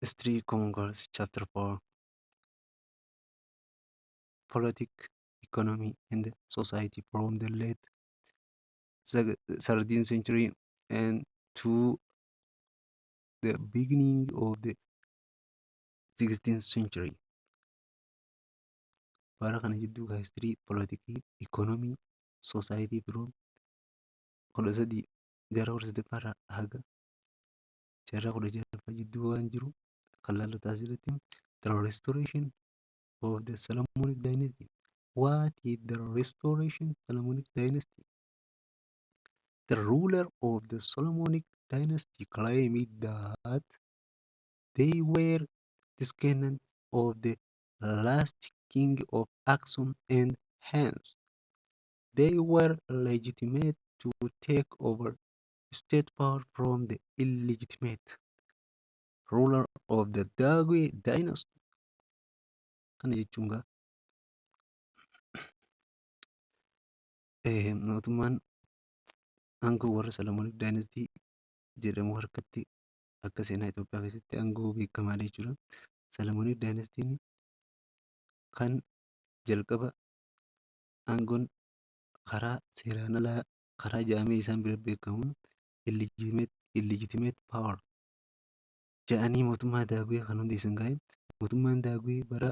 History Common Course Chapter 4, Politics, Economy and Society from the late 13th century and to the beginning of the 16th century. Bara kana jidduu history, politics, economy, society from 13, jaarraa 18ffaarraa haga jaarraa 16ffaa jidduu waan jiru kan laallu taasisutti. The restoration of the Solomonic Dynasty. What is the restoration Solomonic Dynasty? The ruler of the Solomonic Dynasty claimed that they were descendants of the last king of Aksum and hence they were legitimate to take over state power from the illegitimate ruler of the Zagwe Dynasty. Kana jechuun gaa mootummaan aangoo warra Solomonic Dynasty jedhamu harkatti akka seenaa Itoophiyaa keessatti aangoo beekamaadha jechuudha. Solomonic Dynasty kan jalqaba aangoon karaa seeraan alaa karaa jedhamee isaan bira beekamuun illegitimate power jedhanii mootummaa Daagwee kan hundeessan ga'e. Mootummaan Daagwee bara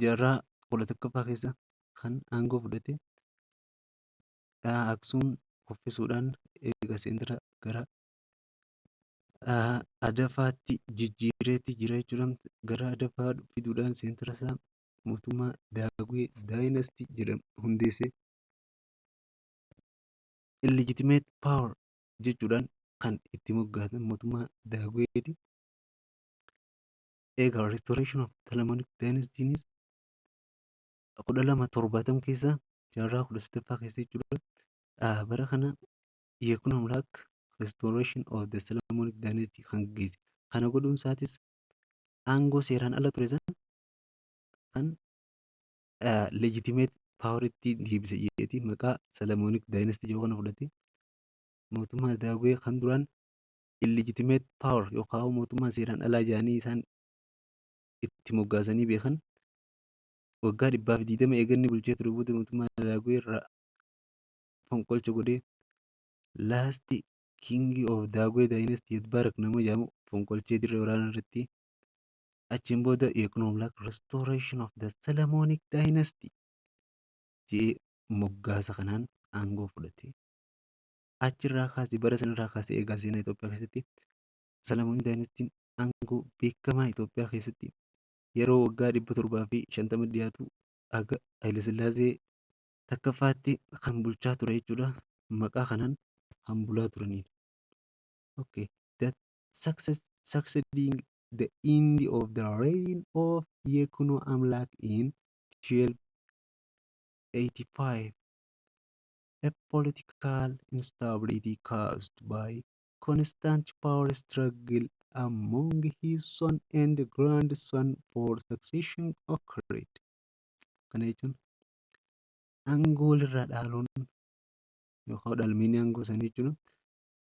jaarraa 11ffaa keessa kan aangoo fudhate, Aksuum kuffisuudhaan eega seentira gara Adafaatti jijjiireetti jira jechuudha. Gara Adafaa fiduudhaan seentira isaa mootummaa Daagwee Dynasty jedhamu hundeesse. Illegitimate power jechuudhaan kan itti moggaasan mootummaa Daagweeti. Egaa restoration of Solomonic Dynasty 1270 keessa, jaarraa 18ffaa keessa jechuudha. Bara kana Yekuno Amlaak restoration of the Solomonic Dynasty kan gaggeesse. Kana godhuun isaatis aangoo seeraan ala ture san kan legitimate poweritti deebise jedheeti maqaa Solomonic Dynasty jedhu kana fudhate. Mootummaa Daagwee kan duraan illegitimate power yookaan mootummaa seeraan alaa jedhanii isaan itti moggaasanii beekan, waggaa 120 eeganni bulchee ture booda mootummaa Daagwee irraa fonqolcha godhee last king of Daagwee Dynasty Yetbaarak nama jedhamu fonqolchee dirree waraanaa irratti. Achiin booda Yekuno Amlaak restoration of the Solomonic Dynasty jedhee moggaasa kanaan aangoo fudhate. Achirraa kaasee, bara sanarraa kaasee eegaa seenaa Itoophiyaa keessatti Solomonic Dynasty aangoo beekamaa Itoophiyaa keessatti yeroo waggaa 750 dhiyaatu haga Hayilasillaasee takkaffaatti kan bulchaa ture jechuudha. Maqaa kanaan kan bulaa turanidha. Okay. The success succeeding the end of the reign of Yekuno Amlak in 1285, a political instability caused by constant power struggle among his son and grandson for succession occurred. Kana jechuun aangoo walirraa dhaaluun yookaan dhalmeen aangoo isaanii jechuudha.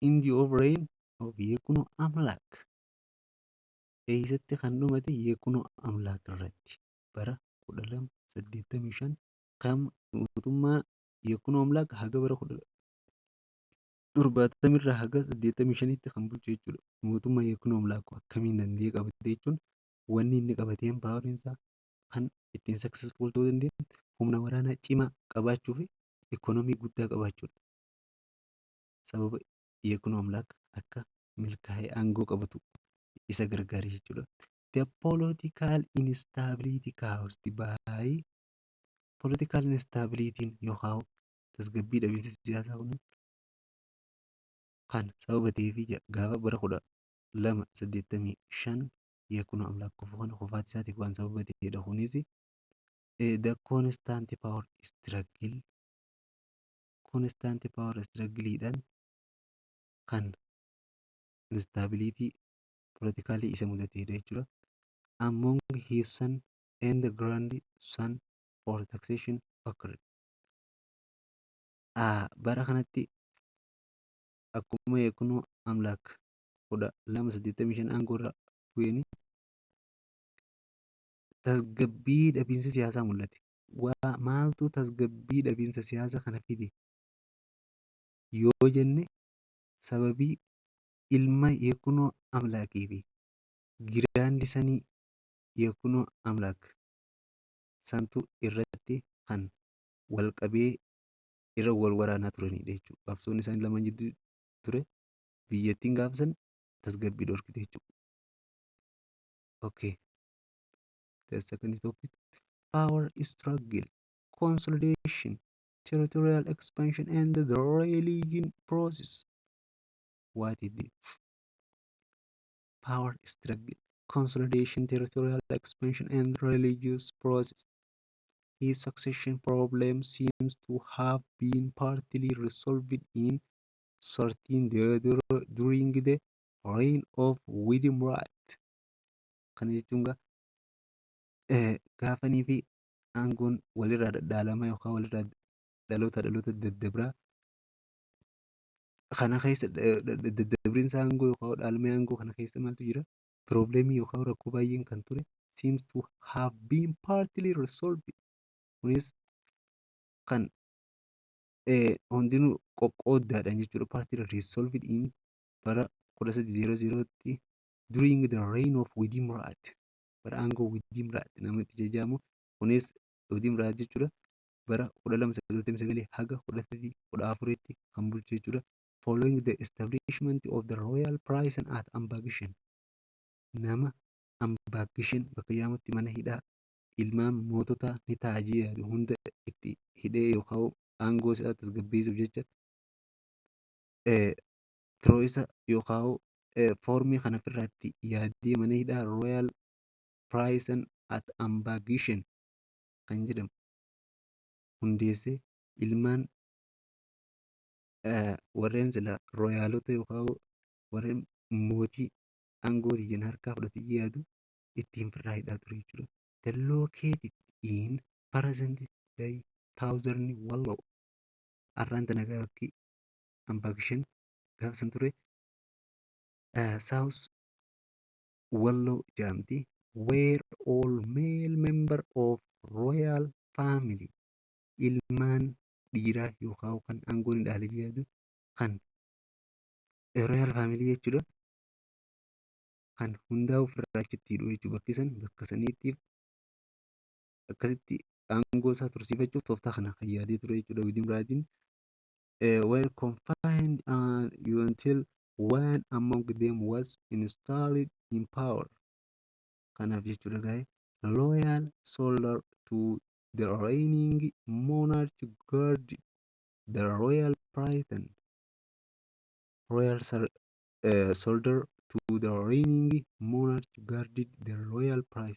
End of reign of Yekuno Amlak eessatti kan dhumate? Yekuno Amlak irratti bara 1285 kan mootummaa Yekuno Amlak haga bara 1070 irraa haga 85tti kan bulche jechuudha. Mootummaa Yekuno Amlak akkamiin danda'ee qabate jechuun wanni inni qabateen poweriin isaa kan ittiin successful ta'uu danda'e humna waraanaa cimaa qabaachuu fi ikoonoomii guddaa qabaachuudha. Sababa Yekuno Amlak akka milkaa'ee aangoo qabatu isa gargaare jechuudha. The political instability caused by political instability yookaan tasgabbii dhabiinsa siyaasaa kun kan sababa ta'eefi gaafa bara 1285 Yekuno Amlak kufu kana kufaatii isaatiif waan sababa ta'edha. Kunis the constant power struggle, constant power struggleedhaan kan instability politically isa mudatedha jechuudha. Among his son and grandson for succession occurred. Bara kanatti akkuma Yekuno Amlak 1285 aangoo irraa bu'een tasgabbii dhabiinsa siyaasaa mul'ate. Waa maaltu tasgabbii dhabiinsa siyaasaa kana fide yoo jenne, sababii ilma Yekunoo Amlaakii fi grandsonii Yekunoo Amlaak santu irratti kan wal qabee irra wal waraanaa turanidha jechuudha. Qabsoon isaan lamaan jidduu ture biyyattiin gaafsan tasgabbii dhorkite jechuudha. Okay. The second topic, power struggle, consolidation, territorial expansion and the religion process. What is it? Power struggle, consolidation, territorial expansion and religious process. His succession problem seems to have been partly resolved in 13 during the reign of Widim Ra'ad. Kana jechuun gaafanii fi aangoon walirraa dhadhaalamaa yookaan walirraa dhaloota dhaloota daddabraa kana keessa, daddabriinsa aangoo yookaan dhaalmee aangoo kana keessa maaltu jira? Problemii yookaan rakkoo baay'een kan ture seems to have been partly resolved. Kunis kan hundinuu qoqqooddaadhaan jechuudha. Partly resolved in bara 1300tti during the reign of Widim Ra'ad. Bara aangoo Widim Ra'ad namatti jajaamu. Kunis Widim Ra'ad jechuudha. Bara 1299 haga 1314tti kan bulchu jechuudha. Following the establishment of the royal prison at Amba Gishen. Nama Amba Gishen bakka jedhamutti mana hidhaa ilmaan moototaa ni ta'a jedhu hunda itti hidhee yookaan aangoo isaa tasgabbeessuuf jecha firoo isa yookaan foormii kana ofirraatti yaadee mana hidhaa Royal Prison at Amba Gishen kan jedhamu hundeessee, ilmaan warreen sila royalota yookaan warreen mootii aangoo biyyan harkaa fudhatee yaadu ittiin ofirraa hidhaa ture jechuudha. The located in present day Southern Wallo. Har'aan tana bakki Amba Gishen gaaf san ture South Wallo jedhamti. Where all male member of royal family, ilmaan dhiiraa yookaan kan aangoon hin dhaalee yaadu kan royal family jechuudha. Kan hundaa ofirraa achitti hidhu jechuudha. Bakki san bakka saniitti akkasitti aangoo isaa tursiifachuuf tooftaa kana kan yaadee ture jechuudha. Widim Ra'adiin were confined until one among them was installed in power. Kanaaf jechuudha gaa'e loyal soldier to the reigning monarch guard the royal prison. Royal soldier to the reigning monarch guarded the royal prison.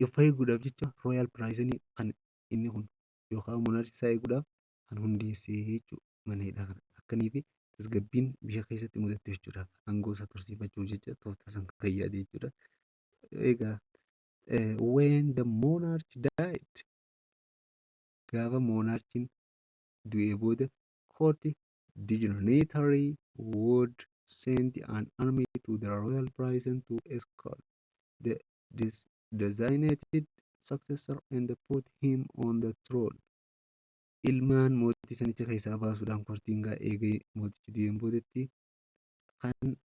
Of eeguudhaaf jecha royal prison kan inni kun yookaan monarch isaa eeguudhaaf kan hundeesse jechuudha mana hidhaa kana. Akkanii fi tasgabbiin biyya keessatti mudatu jechuudha. Aangoo isaa tursiifachuuf jecha tooftaa san kan yaade jechuudha. Egaa when the monarch died, gaafa monarchiin du'ee booda, court dignitary would send an army to the royal prison to escort the designated successor and put him on the throne. Ilmaan mootii sanicha keessaa baasuudhaan courtiin gaa eegee mootichi du'een boodatti kan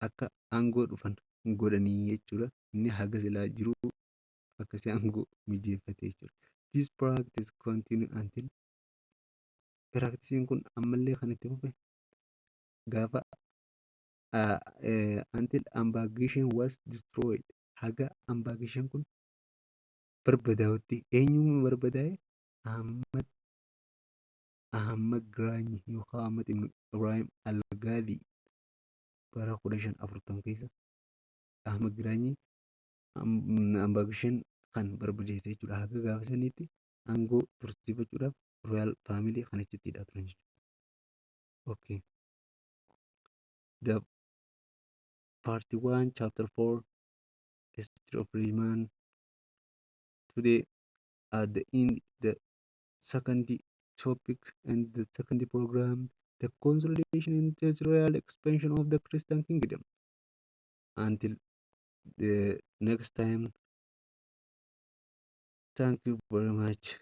akka aangoo dhufan godhanii jechuudha. Inni haga silaa jiru akkasii aangoo mijeeffate jechuudha. This practice continue until, practiceiin kun ammallee kan itti fufe gaafa until Amba Gishen was destroyed, haga Amba Gishen kun barbadaa'utti. Eenyuun barbadaa'e? Ahmad Giraany yookaan Ahmad ibn Ibrahim Al-Ghazi bara 1540 keessa Ahmad Giraanyi Amba Gishen kan barbadeesse jechuudha. Haga gaafa saniitti aangoo tursiifachuudhaaf royal family kan achitti hidhaa turan jechuudha. Okay. The part 1 chapter 4 history of Riemann. Today at the end the second topic and the second program. The consolidation and territorial expansion of the Christian kingdom. Until the next time, thank you very much.